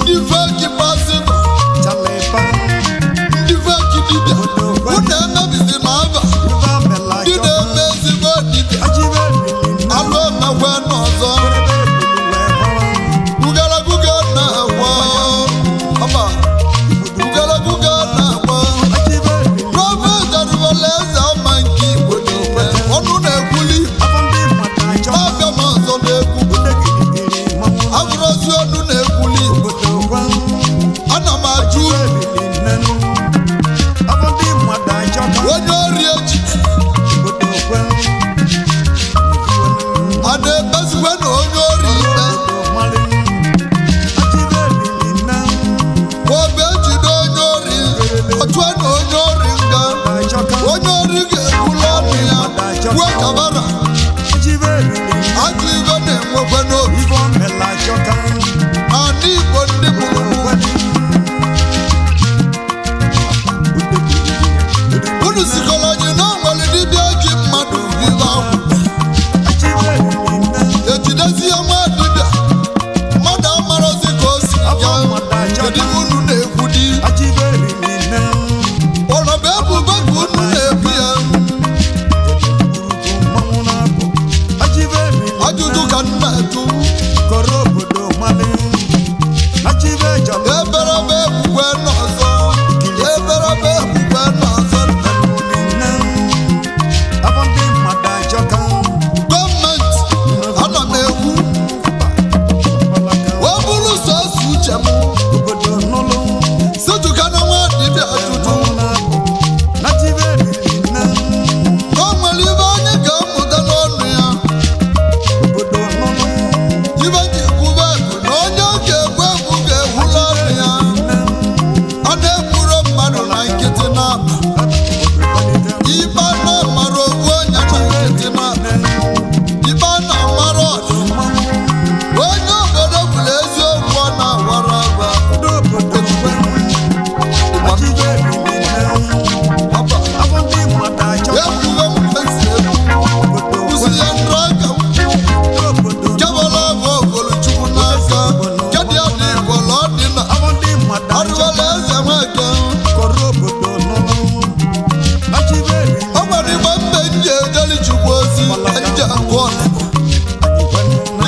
Ndị fake pastor, eze nweke. O nwere igbe mbe nji ejeli Chukwu ozi, nji akụ ọnịba.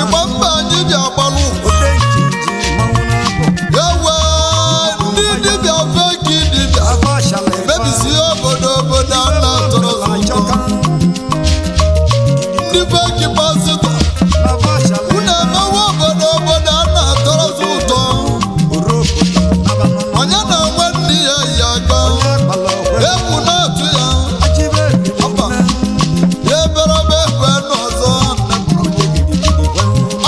Igbe mbe anyị ji agbalụ ụwa. Ewe ndị dibịa feki dibịa mebisi obodo, obodo a na-atọrọ ụtọ. Ndị feki pastọ, unu emewe obodo, obodo a na-atọrọ ụtọ. Onye na-enwe nne ya yi aga egwu na-atụ ya ọba ya eberebe ekwe n'ọzọ.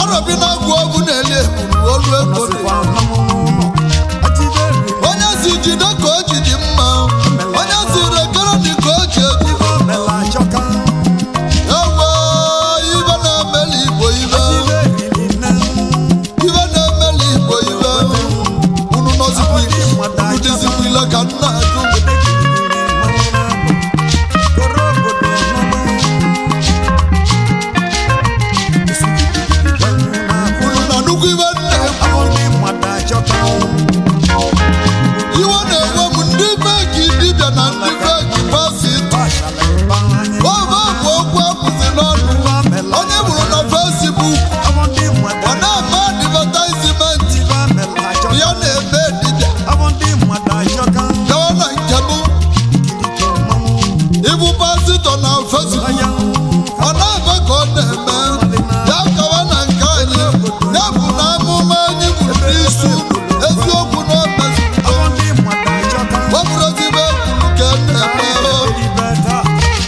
Arọbi na-agụ ọgwụ na-eli eburu olu ego. Onye si jide ka o ji dị mma, onye si rekere dị ka o ji eji. Ewe ibe na-emeli Igbo ibe, ibe na-emeli Igbo ibe. Unu nọzikwa unu dịzikwa ile ka nna ajụ. Unu na nnukwu ibe nna iwe na-enwe m, ndị feki dibịa na ndị feki pasịtọ. Ove bụ okwu akwụsị n'ọnụ onye bụrụ na Facebook, ọ na-eme advertisement ya na-eme dibịa. Gawa na nke m, ịbụ pastọ na Facebook, ọ na-eme ka ọ na-eme ya. Gawa na nke anyị, ya bụ na amụma anyị buru n'isu eziokwu na omezugo. Ọ bụrụ ezigbo ekwuru ka e na-eme.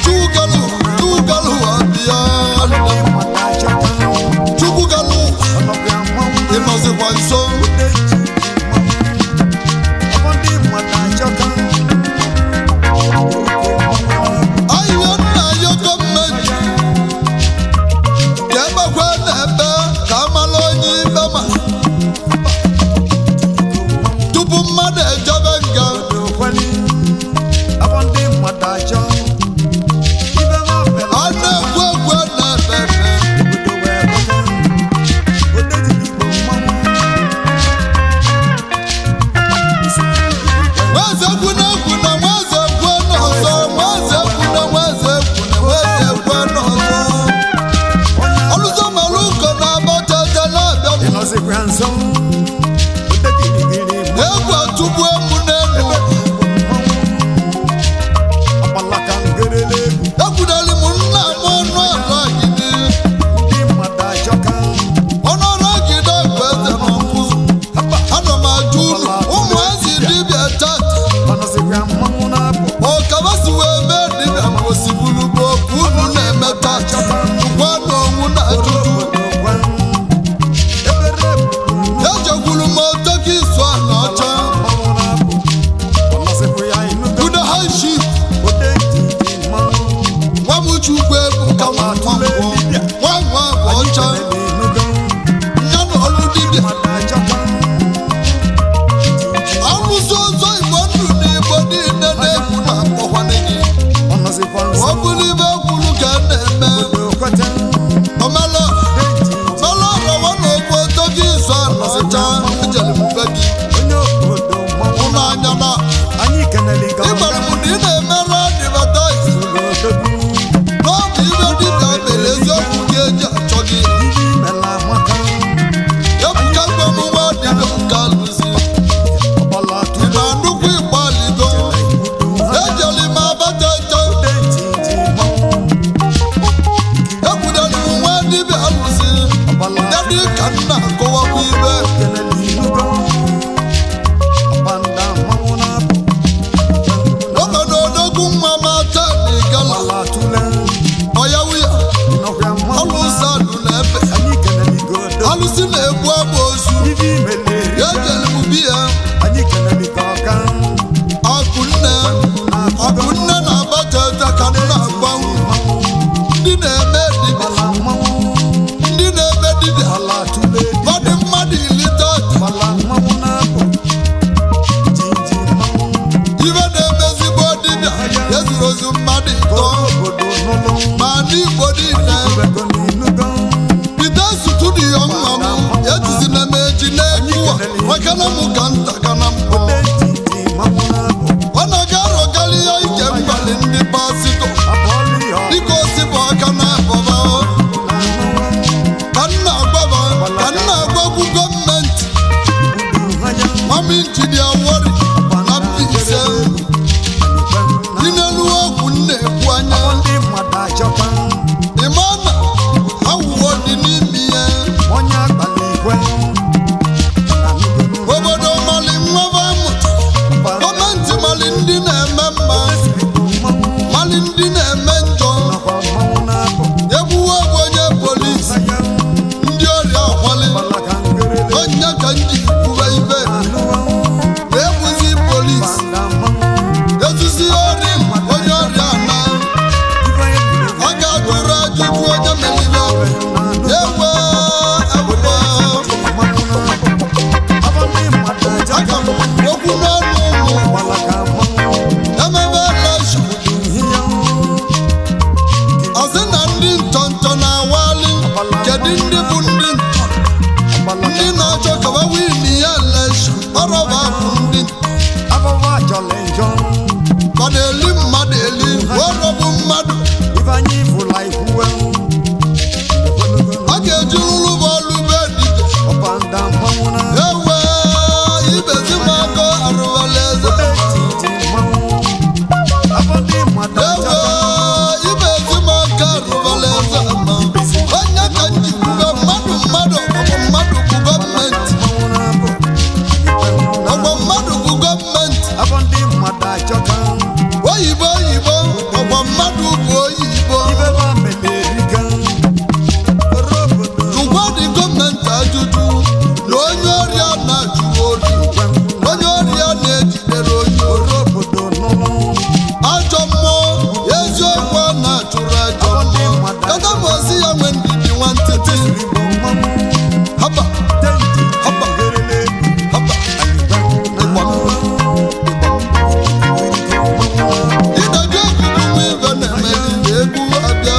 Chukwukalu, Chukwukalu abịa, Chukwukalu, ị nọzikwa nso. Ahịhịa nna ya gọọmenti ka egbekwe na-ebe ka amala onye ikpe ma tupu mmadụ ejebe nga. A na-ekwu ekwu na-ebe ebe. Nwaeze kwu na-ekwu na nwaeze kwu n'ọzọ, nwaeze kwu na nwaeze kwu na nwaeze kwu n'ọzọ. Ọlụsọ mara ụkọ na-agba tete na-abịa m. Egwu atụgbu emu n'elu. Ekwudeli m nna m ọnụ ala gidi. Ọnụ ala gidi bụ eze na ọkụzụ. Ana m ajụ unu ụmụ ezi dibịa tata. Ọkaba si wee mee dibịa ma osibulu bụ okwu unu na-eme tata. Jụkwa n'onwu na ajụjụ. Ejekwuru m otoki isu ala ọcha. Udo high chief. Nwa m Chukwu ebuka nwa nwa nwa nwa bụ ọcha. Ya na ọlụ dibịa. Alụsị ọzọ Igbo ndụ na Igbo niile na-ekwu na akpọkwana gị. Ọ bụrụ ibe kwuru ka a na-eme. Omela omela ọrọwa na okwu otoki isu ala ọcha. Ejere m be gị. Ụlọ anya na ịgbara m na ị na-emere advertise. N'ọbụ ibe dibịa mere eziokwu gị eji achọ gị. Ebuka gwa m nwa dibịa nke alụzi. Ị na nnukwu ịgbaligo. Ejeli m abata eche. Ekwudere m nwa dibịa alụzi. Ya dị ka nna akọwakwa ibe. Oge na odogwu nwa m ata na ịgala. Ọya wuya. Alụsị alụ na ebe. Alụsị na-egbu agba ozu. Ejeli m bi ya. Akụnne. Akụnne na abacha eche ka nna agbanwe. Ndị na-eme dibịa. Ndị na-eme dibịa. Ọ dị mmadụ ilite. Ibe na-emezigbo dibịa ezuru ozu mmadụ ịtọ ma n'Igbo niile. Bido studio nwa m ejizina m eji n'egwu a maka na m ka nta ka na mbọ. Ajọ mmụọ eziokwu a na-achụrụ ajọ mmụọ kata bụ osi ya nwe ndidi nwantịtị. Haba haba haba, ịgba ịdaga egwu nwa ibe na-eme egwu abịa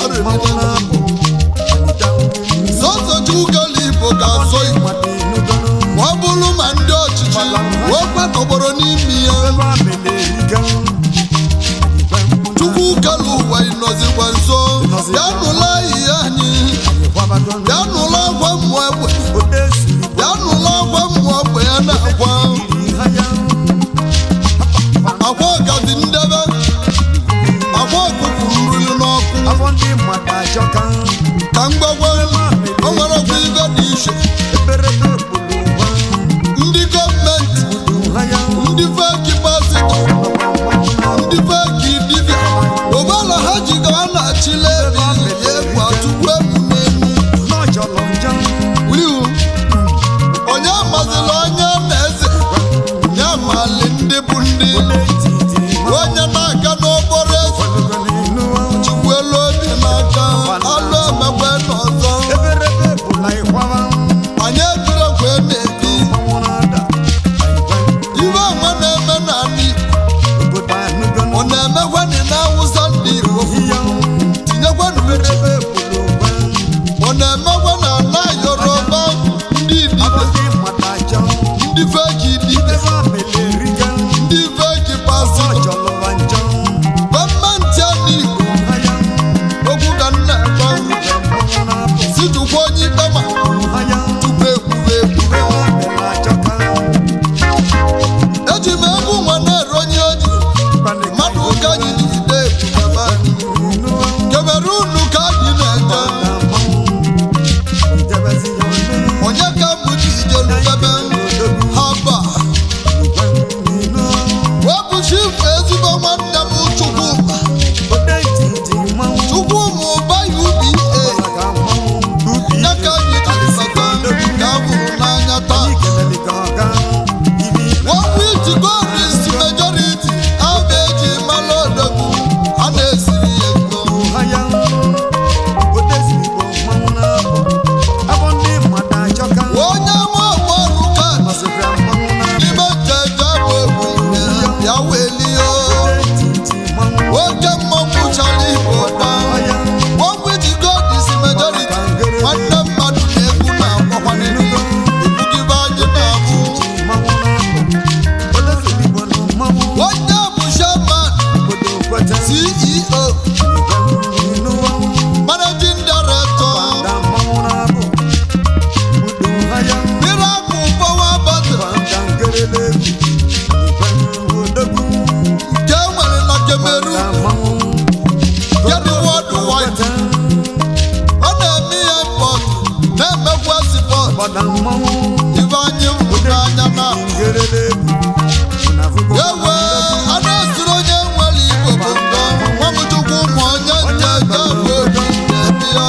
arịrịla. Sọsọ Chukwu Igbo ga-asọ Igbo ma ọ bụrụ ma ndị ọchịchị wee kwetọgbọrọ n'ime ya. Chukwu kelu ụwa ịnọzikwa nso ya nụla ihe anyị, ya nụla akwa mmụọ egbe, ya nụla akwa mmụọ egbe, ya na-akwa akwa ọgazi ndebe akwa ọkụkụ nruli n'ọkụ. Ka mgbagwa o nwere ọkwa ibe dị iche, ndị gọọmenti, ndị fake pastọ, ndị fake dibịa ụgbọala ha ji gawa na-achịla ebi egwu atụgbu egwu n'elu wiu. Onye amazila onye na eze ya mali ndị bụ ndị onye na-aga n'okporo eze chikwelu obi n'aka alụ emekwe n'ọzọ. Anyị ebirokwa na-ebi ibe onwe na-eme n'ala Igbo, ọ na-emekwanị na Awụsa. Ndị Igbo tinyekwanụ uche, ọ na-emekwa na ala Yoruba, ndị dibịa, ndị fake dibịa, ndị fake pastọ, gọọmenti ala Igbo, okwu ka m na-agba si jụkwa onye ikpe ma tupu ekwube ekwube. Eji m egwu nwa na-ere onye oji mmadụ ụka anyị jide ekwubebe anyị kebere unu ka anyị na-eje. Onye ka mụ ji ijelubebe haba wee bụ chifu, ezigbo nwanne m Chukwuma, Chukwuma Ụba UBA, ya ka anyị jiri bata ka a hụrụ n'anya taa. One with God is majority. A ga-eji mara odogwu a na-esiri ya ego. Onye nwe ọgbọrụ ka n'ime njeje bụ egwu ya welie oke mmọnwụ chara Igbo taa. One with God is majority. Nwanne mmadụ na-egwu na-akwakwanịrị ebugibe anyị na-abụ. Onye bụ chairman, CEO, managing director, Miracle Power Battery nke nwere na Cameroon, nke dị worldwide. Ọ na-eme ya import, na-emekwa export. Ibe anyị hụrụ n'anya na ewe a na-esiri onye nwere Igbo bụ ndọ nwa m Chukwu ma onye njeje bụ obi na-ebi ya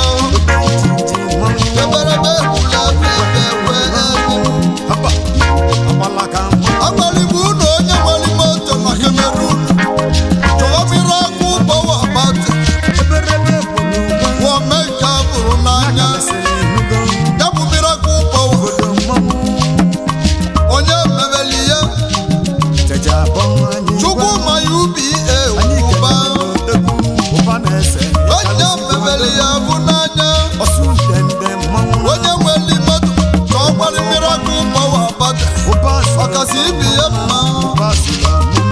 eberebe ekwula ebe ebe ebe agbalịbụ unu onye nwere moto na Cameroon chọọ Miracle Power Battery wọmeka bụrụ n'anya ya bụ Miracle Power onye mebeli ya Chukwuma UBA ụba onye mebeli ya bụ n'anya onye nwere moto ka ọ gbara Miracle Power Battery ọkasị ibi ya mma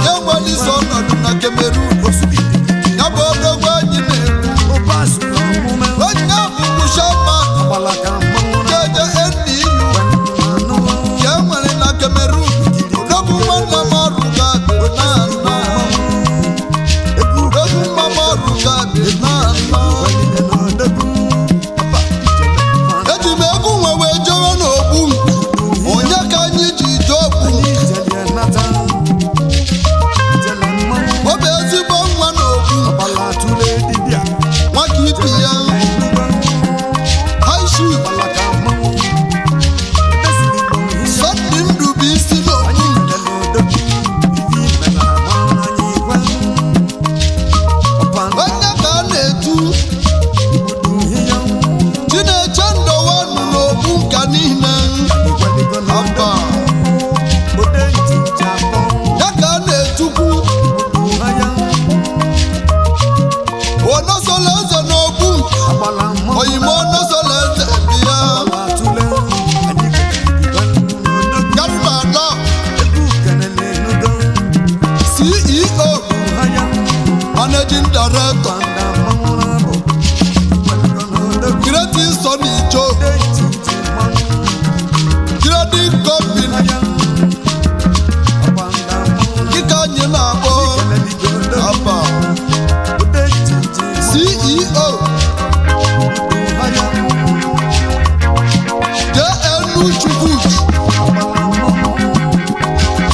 ya nwere isi ọnọdụ na Cameroon ya bụ odogwu anyị na-ekwu. Onye bụbu chairman jeje NDU nke e nwere na Cameroon, odogwu nwanne m ọrụga na nna, odogwu nwa m ọrụga na nna. Eji m egwu nwe wee jewe n'ogbu. Onye ka anyị ji jee ogbu? Managing Director, Great Sonny Joe Trading Company. Dịka anyị na-akpọ Aba CEO JNU Chukwuchu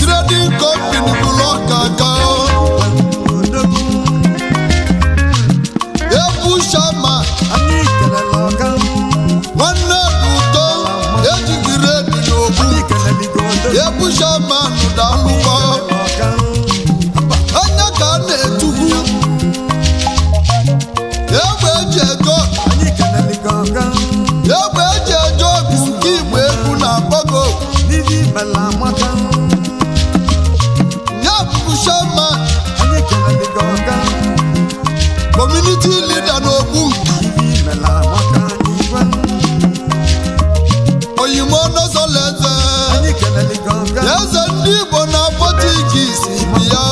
Trading Company bụrụ ọka aka Ebu Shama nwanne ụtọ ejigiri ebi n'okwu. Ebu Shama nụdalụkọ anya ka a na-etukwu egbe eji eje egbe eji eje ọgụ nke Igbo egwu na-akpọgo ya bụ Shama community leader n'okwu oyimo nọzọleze eze ndị Igbo na Portuguese bi ya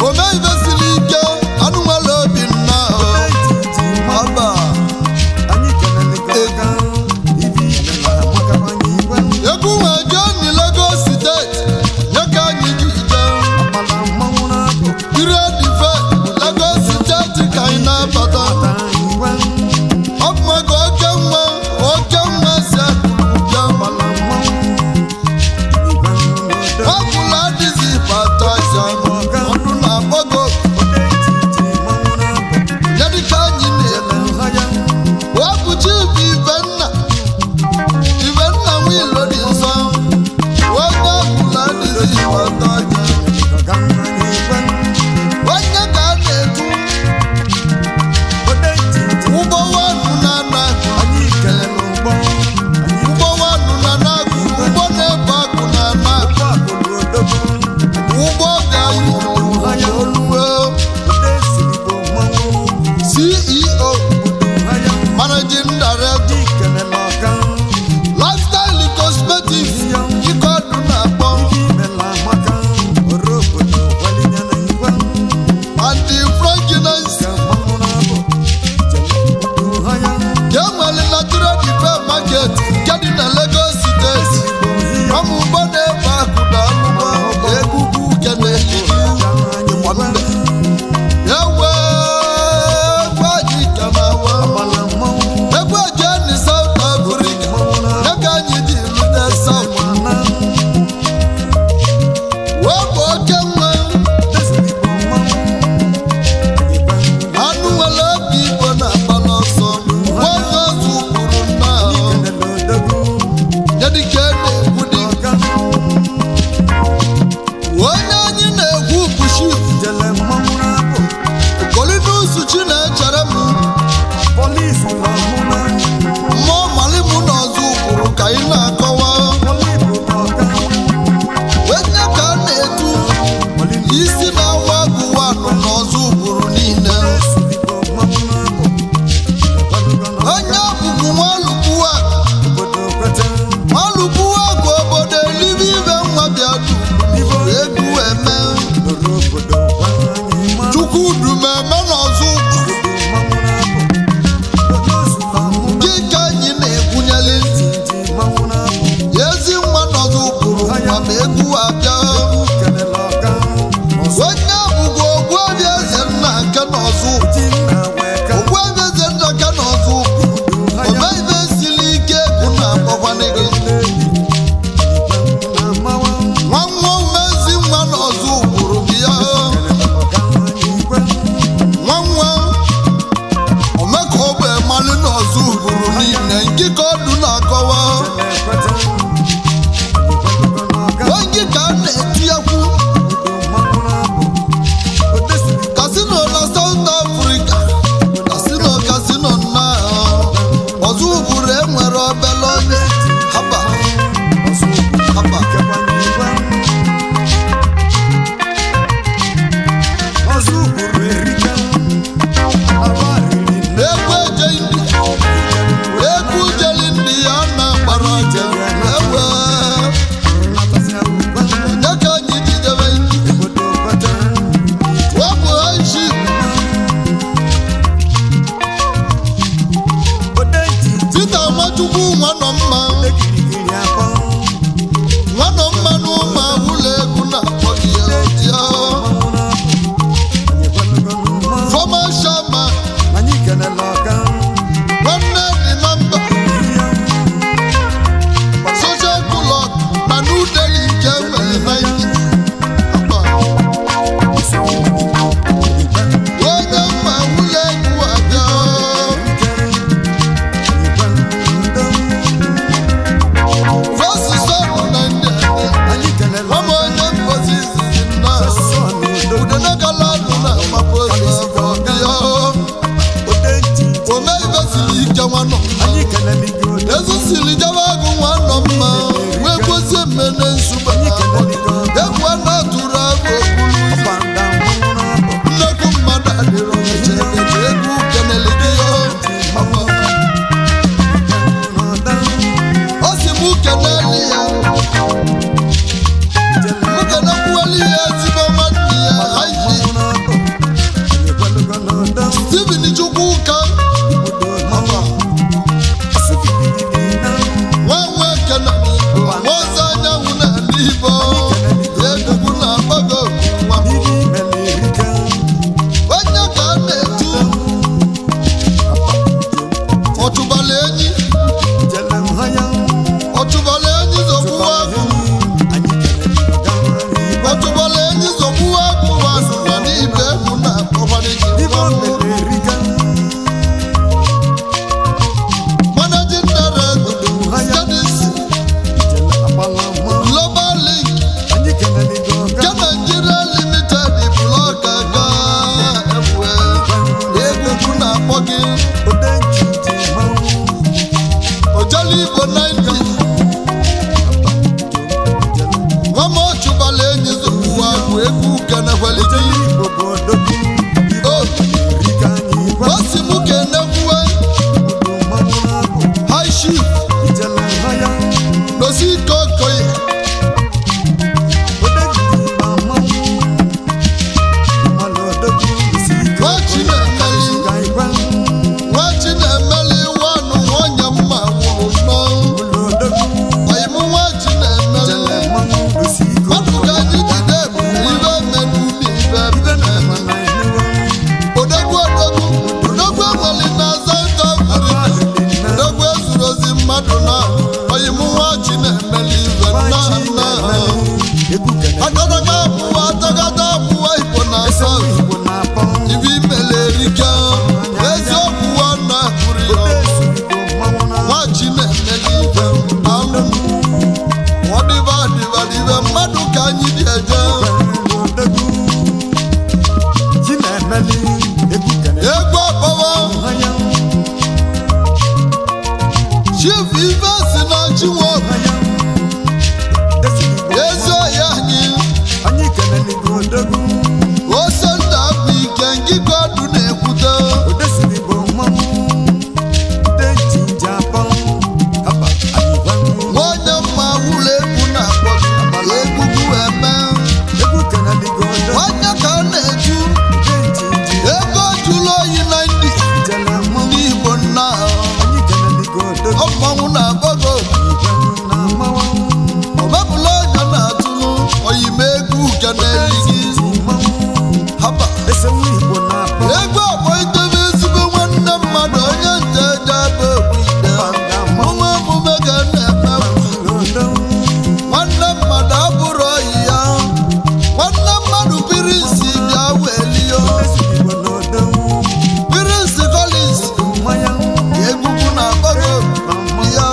ome ibe siri ike anụ nwere obi nna ọba. Egwu nwe jee ni Lagos State nye ka anyị ji jee Trade Fair Lagos State ka anyị na-abata. Ọ bụ maka oke nwa oke nwa si akụrụ bịa ọbụla adịghị bata ya ọdụ na-akpọgo ya dịka anyị na-eme. Ọ bụ chief Ibenna Ibenna Nwilo dị nsọ onye ọbụla adịghị bata ya onye ka a na-etu ụgbọ wanụ na ana ụgbọ wanụ na na-agụ ụgbọ na-ebu akụ na ana ụgbọ ga-ayị oluwe. CEO, Managing Director, Lifestyle Cosmetics ike ọdụ na-akpọ and fragrance ka enwere na Trade Fair Market nke dị na Lagos State. Ọmụ ụgbọ na-ebu akụ na alụmọ egwugwu kene ịgbambe ewe egwu anyị ka na-awa egwu ejeni South Africa ya ka anyị ji rute South wee bụ oke nwa anụ nwere obi Igbo na-agbala ọsọ nwanne ọzọ ụkpụrụ nna ya dịka na-ekwu dị onye anyị na-ekwu bụ Chief Kolinusu Chinechere m mmụọ malimu na ọzọ ụkpụrụ ka anyị na-akọwa onye ka a na-etu isi na-awa agụwa anụ n'ọzọ ụkpụrụ niile onye bụbu nwalukwuwa nwalukwuwa bụ obodo elibe ibe nwa bịa du egwu eme chukwudumeme n'ọzọ ụkpụrụ gị ka anyị na-ekwunyeli ezi nwa n'ọzọ ụkpụrụ nwa ma egwu abịa onye bụbu ogbuebi eze nna nke n'ọzọ ogbuebi eze nna nke n'ọzọ ụkpụrụ ome ibe siri ike egwu na-akpọkwana gị nwa nwa umezi nwa n'ọzọ ụkpụrụ gị ya nwa nwa omeka ogbe mmalị n'ọzọ ụkpụrụ niile nke ka ọdụ na-akọwa onye ka a na-etu. nne nsugbe egwu a na-atụrụ abụ okpuru ụzọ nnekwu mmadụ adịrọ eche egwu kenele gị ọ sị mụ kenele ya mụ kenekwuweli ya ezigbo nwanne ya haiji Stephen Chukwuka nwa nwa ekene nwa ọzọ anyanwụ na n'Igbo egwugwu na agbago nwa onye ka a na-etu ọchụbala enyi ọchụbala enyi zọgbuwa agụ ọchụbala enyi zọgbuwa agụ nwa na n'ibe egwu na akpọbara gị managing director Studies Global Link nke Nigeria Limited blọk aka ewe egwugwu na-akpọ gị Ojala Igbo 90 nwama ọchụbala enyi zọgbuwa agụ egwu kenekwelite o si mụ kenekwuwe high chief n'osi ike okoye nwachi na-emeli nwachi na-emeli wanụ nwonye mma nwụrụ nnọọ ọyịmụ nwachi na-emeli mmadụ ka anyị jide bụ ibe menu n'ibe menu odogwu odogwu odogwu enweli na South Africa odogwu ezuru ozi mmadụ na ọyịmụ nwachi na-emeli ibe nna nna agadaga abụwa atagada abụwa Igbo na South ibe imele erika eziokwu nwanna kwuru ya nwachi na-emeli ibe anụ ọdịba adịba mmadụ ka anyị dị eje egwu akpọwa chief ife si na chinwe ezi ọhịa anyị ose nta bụ ike ngịkọ ọdụ na-ekwute nwaonye mma wụlọ egwu na-akpọ gị egwugwu eme onye ka a na-eju ego jụrụ oyi na ndị ndị Igbo nna ọmmanwụ na-akpọ gị omepụla onye na-atụrụ oyime egwu uke na-eli gị haba egwu akpọ itebe ezigbo nwanne mmadụ onye nte eje ebe egwu ide omume omume ga na-eme nwanne mmadụ abụrụ oyi ya nwanne mmadụ pirisi bịa welio pirisi Collins egwugwu na akpọgo ya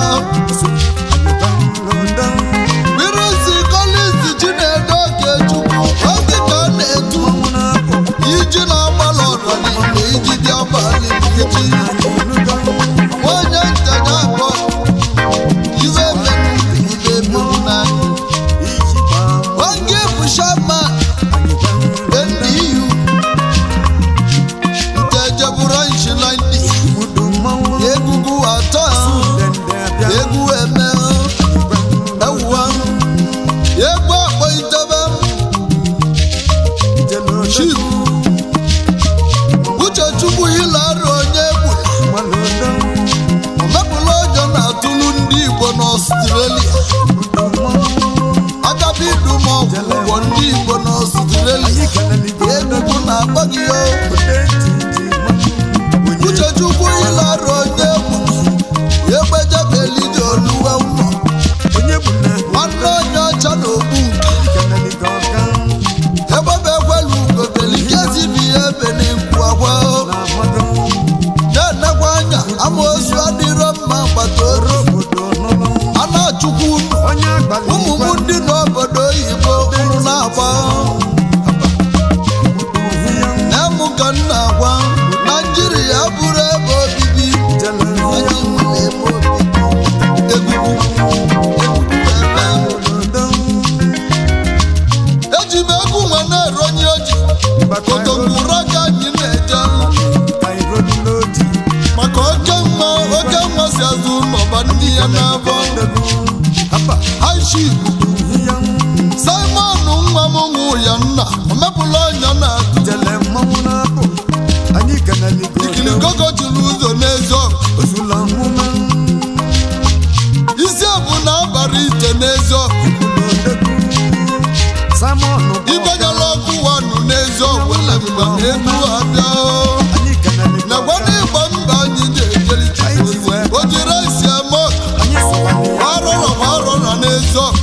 pirisi Collins Chinedu Okechukwu oge ka ọ na-etu iji na-agbalị ọdọ n'ime iji bịa gbalị iji onye ntaja akpọ iwe menu ibe menu na oge bụ shama NDU nteje bụrụ nshi na ndị egwugwu atọ egwu eme ewuwa egwu akpọ itebe chief Uchechukwu hilarụ onye egbula omepụla ọjọ na-atụlụ ndị Igbo n'Ọstrelia agabidumọgwụ ụgwọ ndị Igbo n'Ọstrelia egwugwu na-akpọ gị ya Uchechukwu hilarụ onye egbula egbejebelije oluwe ụlọ nwanne onye ọcha na ogbu nke egbebe ekwelu ugobelikezi ya ebe na-ekwu akwa na-enekwa anya amaozu adịrọ mma agbata obi a na-achụkwu unu ụmụ m ndị n'obodo oyibo unu na-agba na-emụ ka m na-agwa Ibanyela ọkụ wanụ n'ezi ọbụla mgbe egwu abịa. Nakwa n'ịgba mba anyị ji ejeli Chukwu ozi. O ji rice eme ọkụ, arọrọ ma arọrọ n'ezi ọkụ.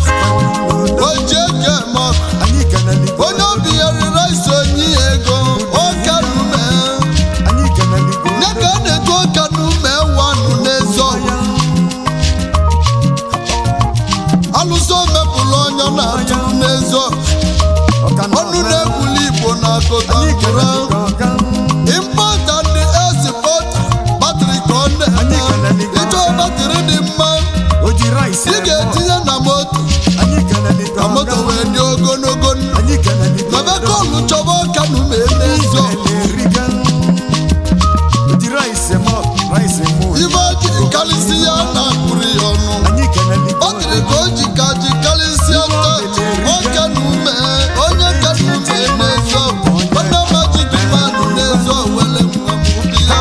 O ji ego eme ọkụ. Onye obi yari rice onye ya ego, ọka nume. Nye ka a na-etu ọka nume wanụ n'ezi ọkụ. Alụsị omepụlụ onye na-atụrụ n'ezi ọkụ. Ọnụ na-ekwuli Igbo na-akụta nkụra. Import and export battery ka ọ na-eme. Ịchọ battery dị mma, ị ga-etinye na moto ka moto wee dị ogologo ndụ. Mebe kọlụ chọba ọka na ume n'ezi ọkụ. Ibe o ji karịsị ya na-akpụrụ ya ọnụ. Battery ka o ji ka ji karịsịa taa. Ọka na ume, onye ka na ume n'ezi ọkụ. Onye majik man n'ezi owele nwa m ubi ya.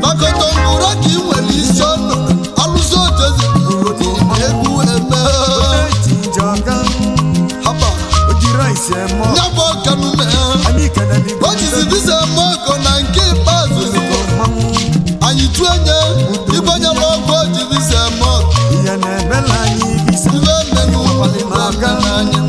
Makọta ngwụra ka ị nwere isi ọnụ. Alụsị ojezi egwu eme. Haba. Nya bụ ọka na ume. O jizi visa eme ọgọ na nke ikpeazụ. Anyị tụọ nye ibanyere ọgwụ o ji visa eme ọgọ. Ibe emenụ na anyị.